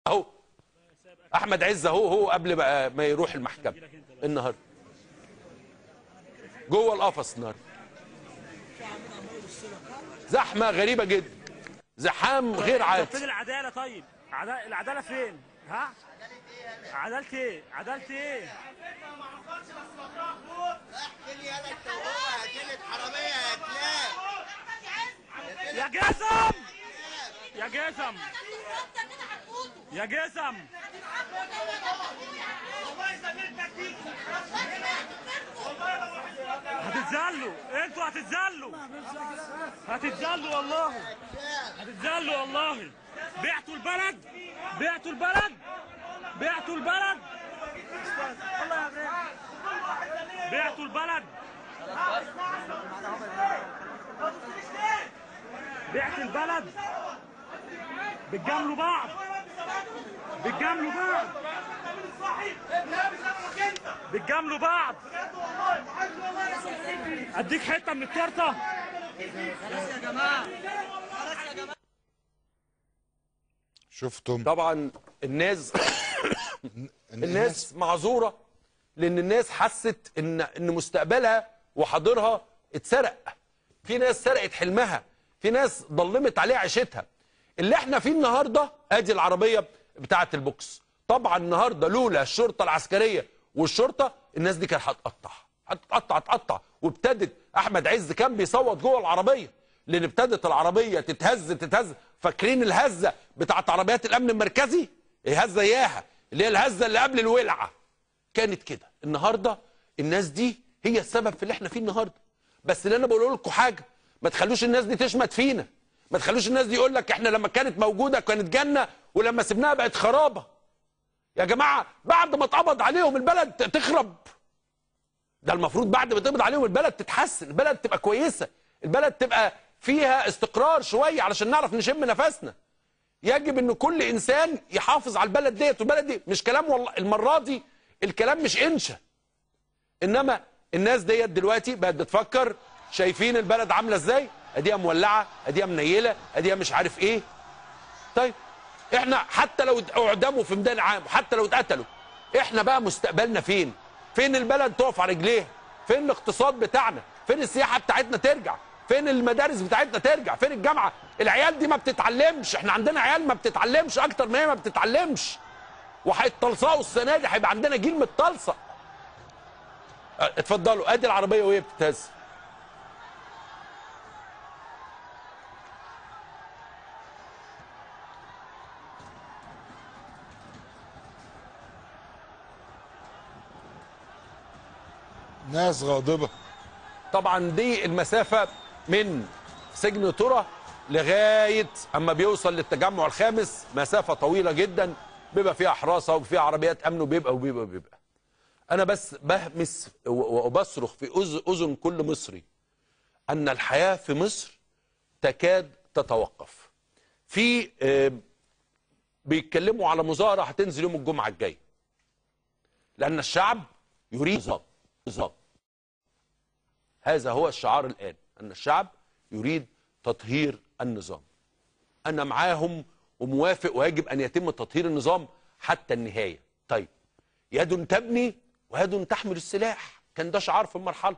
اهو احمد عز اهو، هو قبل ما يروح المحكمة النهارده جوه القفص النهارده. زحمة غريبة جدا، زحام غير عادي. فين العدالة؟ طيب العدالة فين؟ ها؟ عدالة ايه؟ عدالة ايه؟ يا جزم، يا جزم، يا جزم، هتتذلوا انتوا، هتتذلوا، هتتذلوا والله، هتتذلوا والله. بعتوا البلد، بعتوا البلد، بعتوا البلد، بعتوا البلد، بعت البلد. بتجاملوا بعض، بتجاملوا بعض، بتجاملوا بعض. اديك حتة من التورتة. خلاص يا جماعة، خلاص يا جماعة. شفتم طبعا الناس الناس معذوره، لان الناس حست ان مستقبلها وحاضرها اتسرق. في ناس سرقت حلمها، في ناس ضلمت عليها عيشتها. اللي احنا فيه النهارده ادي العربية بتاعه البوكس. طبعا النهارده لولا الشرطة العسكرية والشرطة الناس دي كانت هتقطع، هتقطع، هتقطع. وابتدت احمد عز كان بيصوت جوه العربية، لان ابتدت العربية تتهز تتهز. فاكرين الهزة بتاعه عربيات الامن المركزي؟ الهزة اياها اللي هي الهزة اللي قبل الولعه، كانت كده. النهارده الناس دي هي السبب في اللي احنا فيه النهارده. بس اللي انا بقوله لكم حاجة، ما تخلوش الناس دي تشمت فينا، ما تخلوش الناس دي يقول لك احنا لما كانت موجودة كانت جنة ولما سيبناها بقت خرابه. يا جماعة بعد ما اتقبض عليهم البلد تخرب. ده المفروض بعد ما تقبض عليهم البلد تتحسن، البلد تبقى كويسة، البلد تبقى فيها استقرار شوية علشان نعرف نشم نفسنا. يجب ان كل انسان يحافظ على البلد ديت، والبلد دي مش كلام والله المرة دي الكلام مش انشا. انما الناس ديت دلوقتي بقت بتفكر، شايفين البلد عامله ازاي، اديها مولعه، اديها منيله، اديها مش عارف ايه. طيب احنا حتى لو اعدموا في ميدان عام، حتى لو اتقتلوا، احنا بقى مستقبلنا فين؟ فين البلد تقف على رجليها؟ فين الاقتصاد بتاعنا؟ فين السياحة بتاعتنا ترجع؟ فين المدارس بتاعتنا ترجع؟ فين الجامعة؟ العيال دي ما بتتعلمش، احنا عندنا عيال ما بتتعلمش اكتر ما هي ما بتتعلمش، وهيتلصقوا السنة دي، هيبقى عندنا جيل متلصق. اتفضلوا ادي العربية وهي بتتهز. ناس غاضبة. طبعا دي المسافة من سجن ترى لغاية اما بيوصل للتجمع الخامس، مسافة طويلة جدا، بيبقى فيها حراسة وفيها عربيات امن وبيبقى وبيبقى وبيبقى. انا بس بهمس وبصرخ في اذن كل مصري ان الحياة في مصر تكاد تتوقف. في بيتكلموا على مظاهرة هتنزل يوم الجمعة الجاي، لأن الشعب يريد نظام. هذا هو الشعار الآن، أن الشعب يريد تطهير النظام. أنا معاهم وموافق، ويجب أن يتم تطهير النظام حتى النهاية. طيب يد تبني ويد تحمل السلاح، كان ده شعار في المرحلة.